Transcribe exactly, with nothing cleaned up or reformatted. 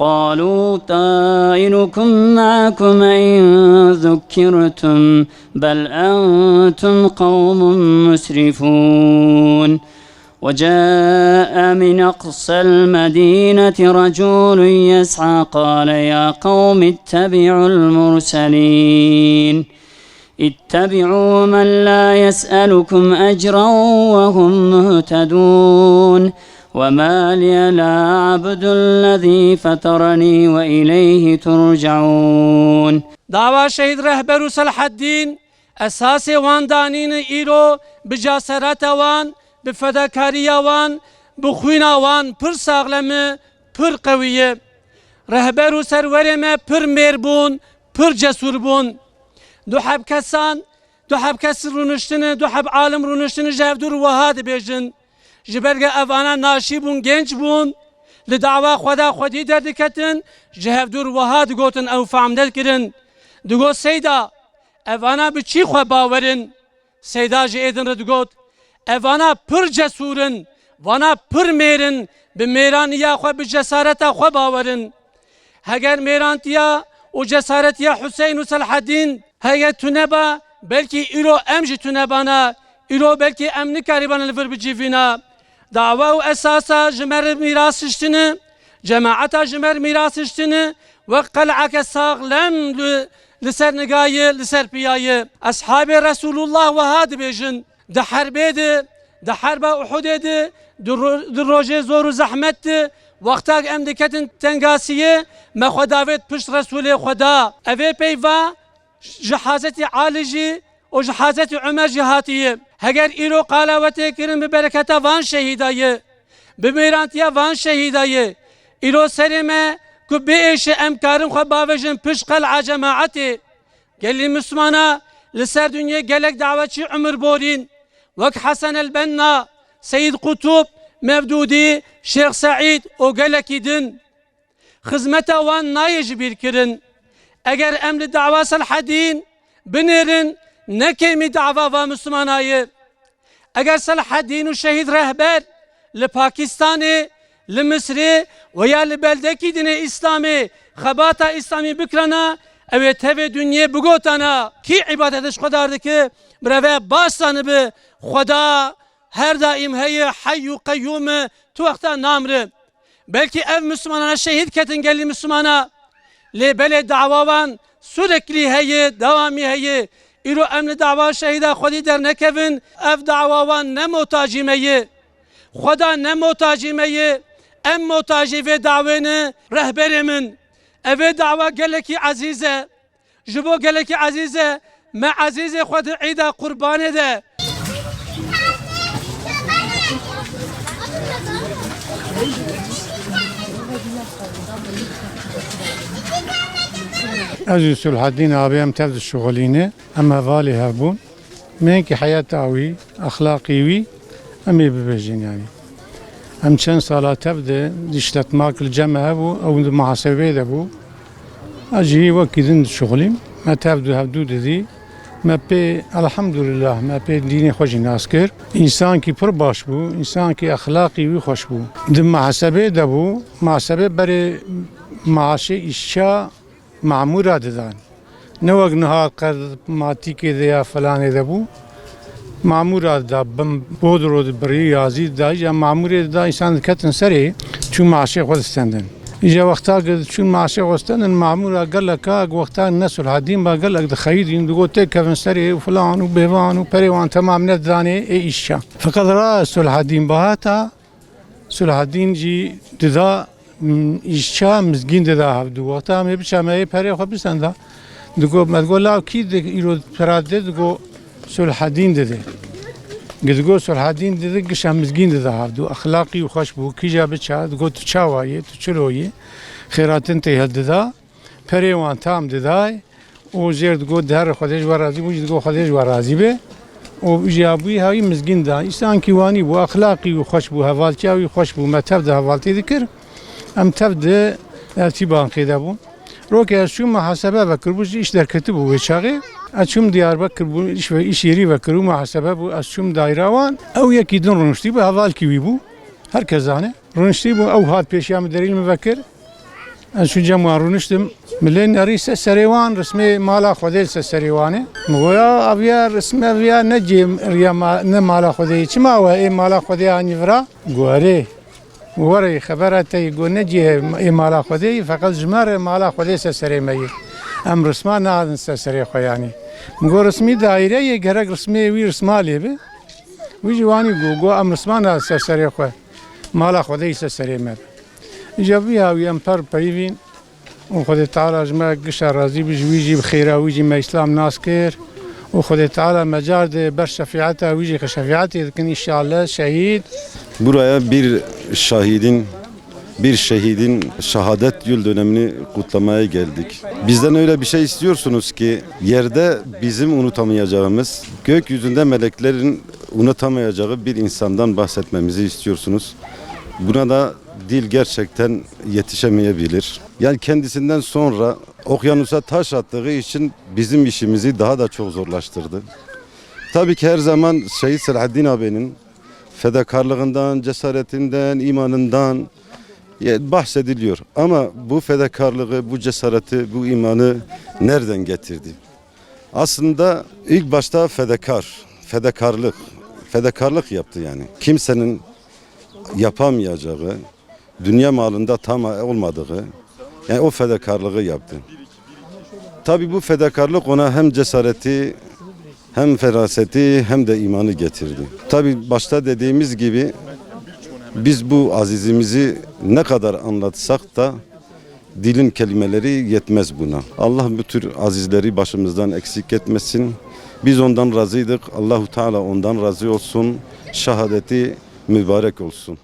قالوا طائركم معكم أئن ذكرتم بل أنتم قوم مسرفون. وجاء من أقصى المدينة رجل يسعى قال يا قوم اتبعوا المرسلين. اتبعوا من لا يسألكم أجرا وهم مهتدون. وما لي لا أعبد الذي فطرني وإليه ترجعون. Dawa şehîd Rehber û Selheddîn esasê wan danîne îro bi cesereta wan, bi fedakariya wan, bi xwîna wan pir saxlem e, pir qewî ye. Rehber û serwerê me pir mêr bûn, pir cesûr bûn. Du heb kesan, du heb kes rûniştine, du heb alim rûniştine ji hevdû re wiha dibêjin. Ji ber ge evana naşî bûn, genç bûn, li dawa Xweda xwedî derdiketin, ji hevdû re wiha digotin ew fam nedikirin. Digot, Seyda, evana bi çî xwe bawer in? Seyda ji êdin re digot, Evana pir cesûr in, vana pir mêr in, bi mêraniya xwe, bi cesareta xwe bawer in. Heger mêrantiya û cesaretiya Huseyn û Selheddîn hege tuneba, belkî îro em jî tunebana, îro belkî em nikarîbana li vir bicivîna. Dawa û esasa ji me re mîras hiştine, cemaeta ji me re mîras hiştine, wek qel'eke saxlem li, li ser niga ye, li ser piya ye. Eshabê Resûlullah wiha dibêjin, di herbê de, di herba Uhudê de, di ro-, di rojê zor û zehmet de, wexta em diketin tengasiyê, me xwe davêt pişt Resûlê Xweda. Evê peyva ji Hazretî Alî jî û ji Hazretî Umer jî hatiye. Heger îro qala we tê kirin bi bereketa van şehîda ye, bi mêrantiya van şehîda ye. Îro serê me ku biêşe em karin xwe bavêjin pişt qel'a cemaetê. Gelî Mislimana li ser dinyê gelek dawetçî umir borîn, wek Hesen el Benna, Seyîd Qutub, Mevdûdî, Şêx Seîd û gelekî din. Xizmeta wan nayê ji bîr kirin. Eger em li dawa Selhedîn binêrin, ne kêmî dawa va Mislimana ye. Eger Selhedîn û Şehîd Rehber li Pakistanê, li Misrê û ya li beldekî dinê Îslamê xebata Îslamî bikirana, ew ê tevê dinyê bigotana, kî îbadetê ji Xweda re dike, mireve baş zanibe, Xweda her daîm heye, heyy û qeyyûm e, tu wexta namire. Belkî ev Mislimana şehîd ketin gelî Mislimana. Lê belê dawa wan sureklî heye, dewamî heye. Îro em li dawa şehîda xwedî dernekevin, ev dawa wan ne motacî me ye. Xweda ne motacî me ye. Em motacî vê dawê ne, rehberê min. Ev ê dawa gelekî ezîz e. Ji bo gelekî ezîz e, me ezîzê xwe di Îda Qurbanê de. Ez û Sulhedîn abê em tev dişuxulîne, em hevalê hev bûn. Mehekî heyeta wî, exlaqî wî, em ê bibêjin, yanî. Em çend sala tev de, di îşletmak li cem me hebû, ew di muhasebeyê de bû. Ez jî wekî din dişuxulîm. Me tev du hevdû didî. Me pê, elhamdulillah, me pê dînê xwe jî nas kir. Însankî pir baş bû, însankî exlaqî wî xweş bû. Di muhasebeyê de bû, muhasebe berê maaşê îşça, mamûra didan. Ne wek niha qer matîkê de ya filanê de bû. Mamûra dida, bim, bodro dibirî, yazî dida, îja mamûrê dida, însan diketin serê, çû maaşê xwe distendin. Îja wexta ku çûn maaşê xwe distendin, mamûra geleka, wexta ne Sulhedîn ba gelek dixeyidîn, digot têkevin serê û filan û bêvan û perê wan temam nedidanê ê îşça. Feqet ra Sulhedîn bihata, Sulhedîn jî dida, m, îşça mizgîn dida hevdû. Wexta em ê biça me yê perê xwe bisenda. Digot, me digot, law kî di îro pera dide? Digot, Sulhedîn dide. Gi digot, Sulhedîn dide, gişa mizgîn dida hevdû. Exlaqî û xweş bû. Kîja biça, digot, tu çawa yê, tu çilo yê? Xêratin tê hildida. Perê wan tam didayê û jêr digot, "Di her Xwedê ji we razî bû," jî digot, "Xwedê ji we razî be." Û jî ya bûyî hawî mizgîn da. Însankî wanî bû, exlaqî wî xweş bû, hevaltiya wî xweş bû. Me tev de hevaltî dikir. Em tev de ertîbankê de bûn. Rokê ez çûm muhasebe vekiribû, ji îş derketibû wê çaxê. Ez çûm Diyarbekir bû, îş ve-, îş yerî vekiribû, muhasebe bû. Ez çûm daîra wan. Ew yekî din rûniştî bû, hevalkî wî bû. Her kes zane. Rûniştî bû, ew hat pêşiya min derîl min vekir. Ez çû cem wan rûniştim. Milê nerî ser serê wan, rismê mala Xwedê li ser serê wan e. Min goya, aviya risme viya ne cê riya ma-, ne mala Xwedê yî. Çima we ê mala Xwedê anî vira? Gorê. Were xebera te yî, got ne cê ê mala Xwedê yî, feqet ji me re mala Xwedê ser serê me yî. Em risma nadin ser serê xwe yanî. Min got rismî daîre yê, gerek rismê wî risma lê be. Wî jî wanî got, got em risma nadin ser serê xwe. Mala Xwedê yî ser serê me be. Îca vî hawî em per peyivîn. û Xwedê Teala ji me gişa razî bi, ji wî jî bi xêra wî jî me Îslam nas kir. Û Xwedê Teala me car de ber şefîeta wî jî xwe şefîetê dikin, înşallah şehîd. Buraya bir şahidin, bir şehidin şehadet yıl dönemini kutlamaya geldik. Bizden öyle bir şey istiyorsunuz ki yerde bizim unutamayacağımız, gökyüzünde meleklerin unutamayacağı bir insandan bahsetmemizi istiyorsunuz. Buna da dil gerçekten yetişemeyebilir. Yani kendisinden sonra okyanusa taş attığı için bizim işimizi daha da çok zorlaştırdı. Tabii ki her zaman Şehit Selahaddin abinin fedakarlığından, cesaretinden, imanından, e, bahsediliyor. Ama bu fedakarlığı, bu cesareti, bu imanı nereden getirdi? Aslında ilk başta fedakar, fedakarlık, fedakarlık yaptı yani. Kimsenin yapamayacağı, dünya malında tam olmadığı, yani o fedakarlığı yaptı. Tabi bu fedakarlık ona hem cesareti, hem feraseti, hem de imanı getirdi. Tabi başta dediğimiz gibi biz bu azizimizi ne kadar anlatsak da dilin kelimeleri yetmez buna. Allah bu tür azizleri başımızdan eksik etmesin. Biz ondan razıydık. Allahu Teala ondan razı olsun. Şehadeti mübarek olsun.